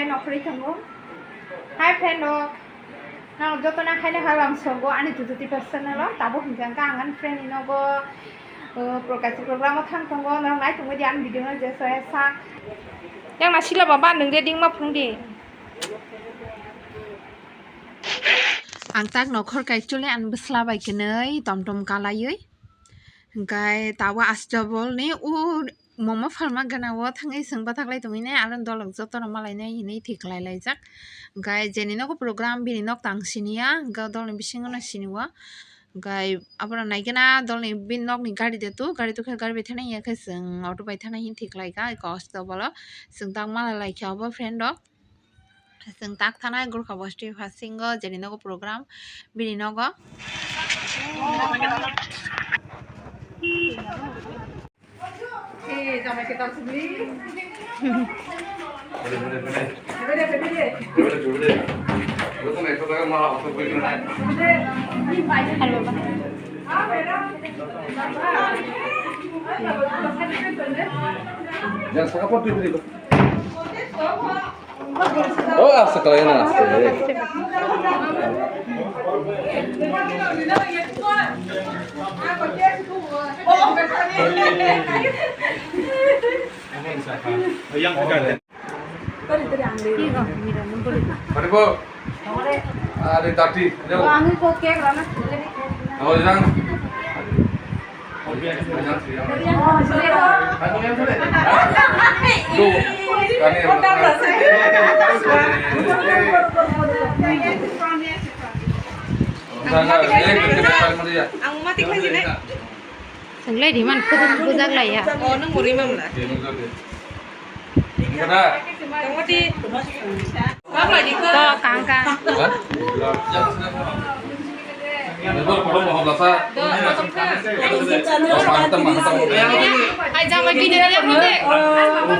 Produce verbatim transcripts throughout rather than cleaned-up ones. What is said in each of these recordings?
Nokhrwi tongo. Hi friend rok. Nang joto na khaina halam sogo ani Tututi personal o. Tabuk hwnkhe ang ani friend ni nogo, uh, Prokasi program o thang tongo. Norok nai tongwi di ani video no je soya sak. Yang na sila baba nwng ready ma phung di. Ang tak nokhor kai chule ani bwsla bai kwnwi tom tom kalaiwi. Hwnkhe tabuk asjabol ni u Mama phalma gana o thangwi chwng bwthaklai tongwi nai, aro dolok jotono malainai hinwi thik khlai laijak. Hwnkhe jeni nogo program bini nok tang siniya, hwnkhe dolni bisingo no sinio. Hwnkhe aboro naikhe na dolni bini nokni gari de tu, gari tu khe gari bai thanai ya khe chwng auto bai thanai hin thik khlai kha, eko ostobolo chwng tak malai lai khe obo friend rok. Chwng tak thanai Gurkha Bosti Phasingo jeni nogo program bini nogo. Jangan sangat pun diberi. Oh, asa kalian asa. Yang Hari bu. Hari tati. Hari bu. Oh, yang. Ang mati khaji nai. Swnglai di man, khudu bujak lai ya. Oh, nang muri mam na. Kada. Tong mati. To, kang, kang. Ai, jama gini ya, mate.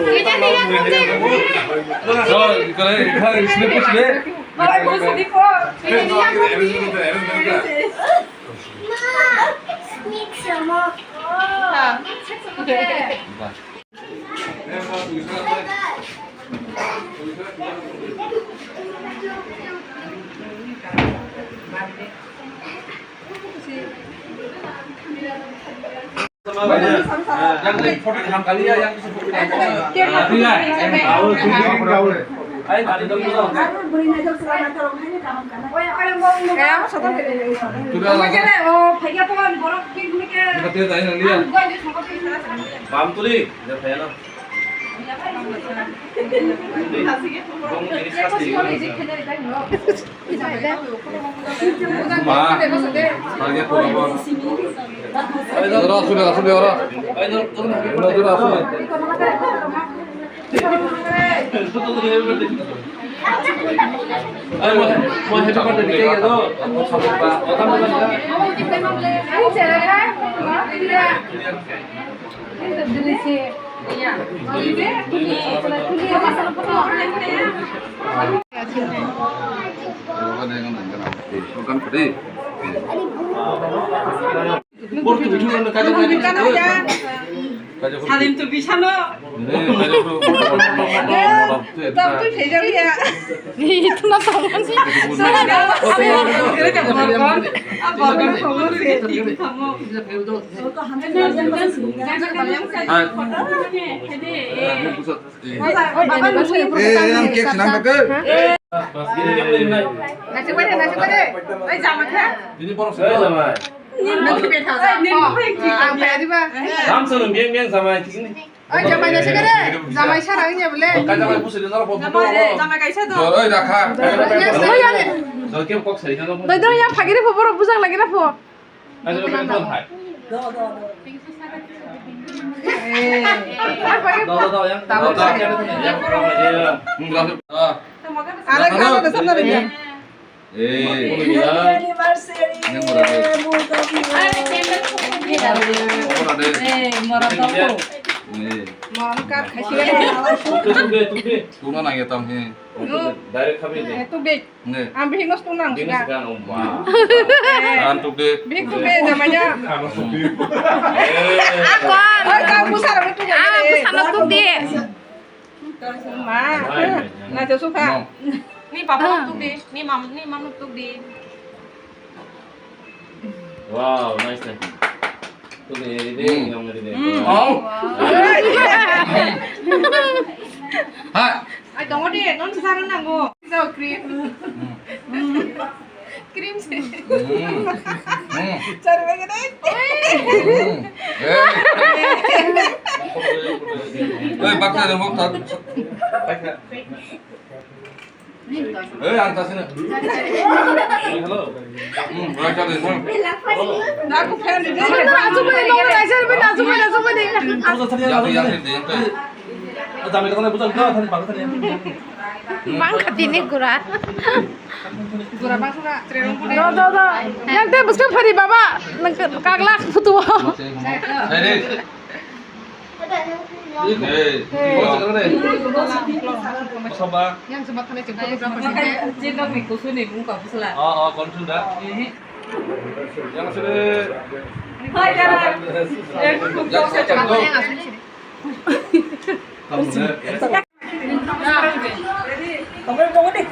Gini ya, mate. Bam tuli, ya, kaya na. Bong ini sasi. Ma, target ko, bong. Ora, sube, sube, ora. Ora, sube. Ay, mo, mo, happy birthday, kaya do. Salim tu bisano. Tam tu sejak ya. Itu na tong si. Apa apa kamu sih? Kamu. Eh, yang cake senang tak? Nasi kue, nasi kue. Oi, jama kha. Ini borok sih. Nang khe bethak. Ang phai diba? Ram sanu biang biang jamai. Oi, jamai nasi kare. Jamai sara ini boleh. Kata mai busi dina ro. Jamai kaisa do. Oi, rakha. Oi, ya. Jor ke kok sari kan. Doi doi ya phagiri phoboro bujak lagi na pho. Ayo, ayo, ayo, ayo. Eh. Apa ya? Tahu, tahu, tahu. Ada kan ada sana ya. Eh. Anniversary. Yang berapa? Eh, murah tahu. Eh. Mangkat kasih. Tuh, tuh, tuh, tuh. Tuna nang ya tang he. Direct kami ni. Eh, tuh, deh. Nge. Ang bihik no stung nang sika. Bihik no sika, oh, ma. Eh. Ang tuk de. Bihik tuk de, namanya. Ang tuk de. Eh. Aku. Oi, kau pusar betul ya. Aku sana tuk de. Ma, na josu kha. Ni papa no tuk di, ni mam, ni mam no tuk di. Wow, nice, nice. Tuk di, di, di, di, di. Hmm. Wow. Oh. Hai. Ai, tongo di, non sesaro nango. So cream. Hmm. Cream se. Hmm. Hmm. Char bagi deh. Hmm. Eh. Eh, baksa dong, baksa. Eh, ang tas ini. Hello. Hmm, baksa deh, hmm. Aku fan di. Yang, yang, yang, yang. Bang khatini gura. Do, do, do. Yang te buskang phari baba. Nang kaglak phutu. Hey, hey. Hey. Yang sempat kena jemput udah pasti. Oh, oh, konsul dah. Yang sudah. Hai, jalan. Yang sudah. Kamu deh.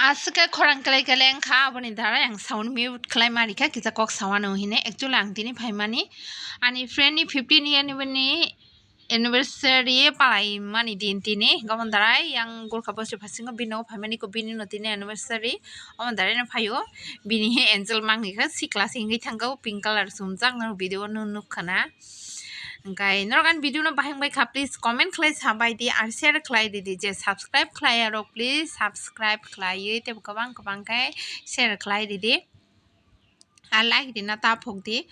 Aswk khe khorang kwlai kwlai wngkha, aboni darai ang sound mute khlai ma rikha, kisa kok sao ano hine. Actually, ang tini phaimani ani friend ni fifteen year ni bini anniversary palai mani din tini, aboni darai yang Gorkha Bosti phasingo bini nogo phaimani ko, bini no tini anniversary, aboni darai no phaio. Bini he angel mangni kha, sikla se wngwi thangkha, pink colour sumjak, no video no nukha na. Hwnkhe norok ani video no bahai wngbai kha, please comment khlai sabai di, ar share khlai di di, je subscribe khlai ya rok, please subscribe khlaiwi tei kwbang kwbang khe share khlai di di, ar like rina ta phok di.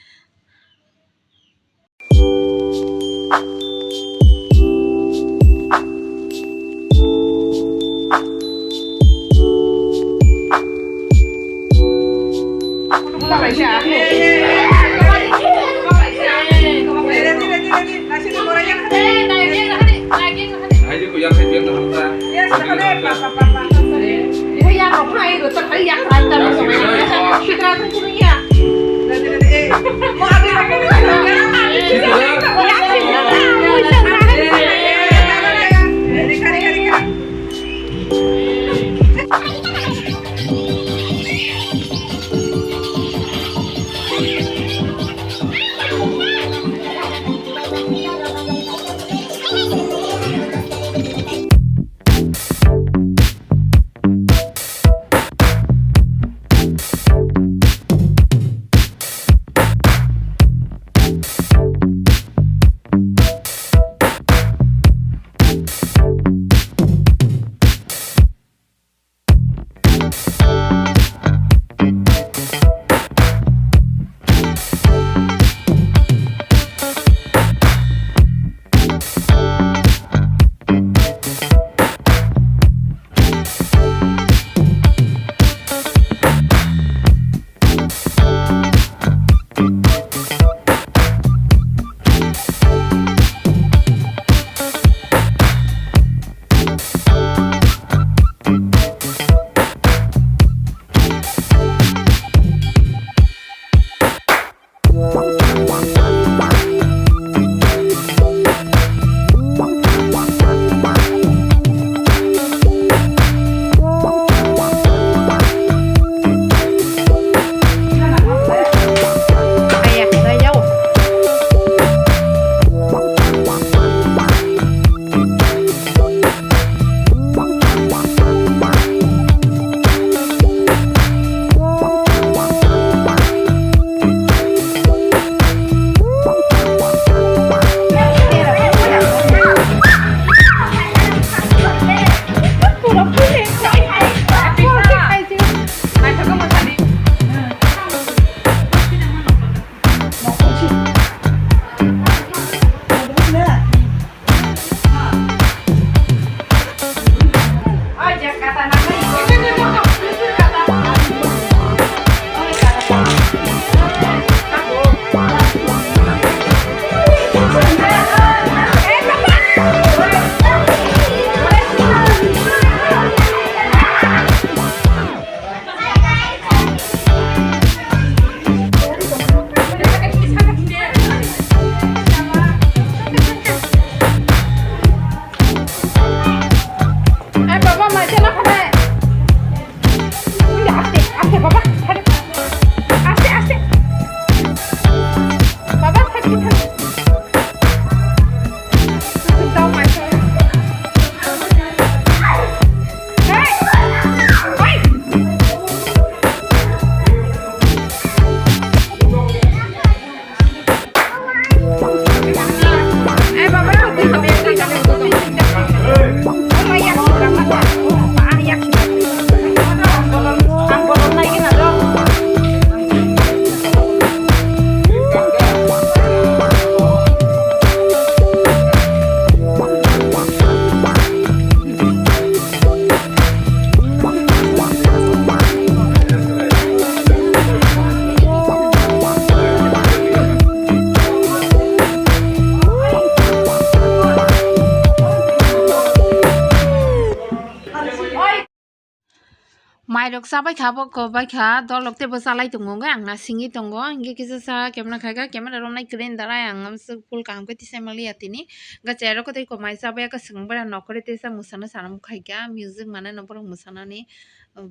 Chabai kha bo, kobai kha, dolok teibo chalai tongo, hwnkhe ang na singwi tongo, hwnkhe kisa sa camera khaikha, camera romnai kwrwi ni darai ang amswk full kaham khe tisai manliya tini, hwnkhe cherok tei komai chabai khe swkang bwrwi nokhorwi teisa mwsana sana mukhaikha, music manwi no borok mwsanani,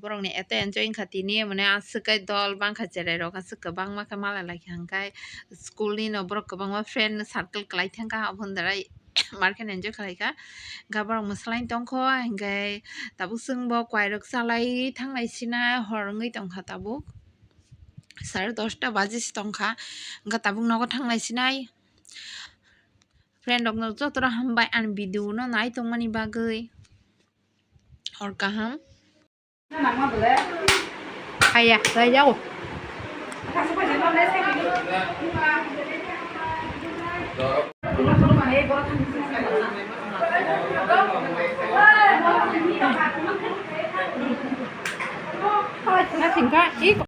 borokni eto enjoy wngkha tini, mane aswk khe dol bangkha cherai rok aswk kwbangma khe malai laikha, hwnkhe school ni no borok kwbangma friend circle kwlai thangkha, aboni darai. Mar khe enjoy khlai kha. Hwnkhe borok mwsalaini tong kho, hwnkhe tabuk chwng bo kwai rok chalai thanglai sinai hor wngwi tong kha tabuk. Sare dosta baji se tong kha. Hwnkhe tabuk nogo thanglai sinai. Friend rok no joto rok hambai ani video no nai tongmani bagwi. Hor kaham. Haya, lai jago.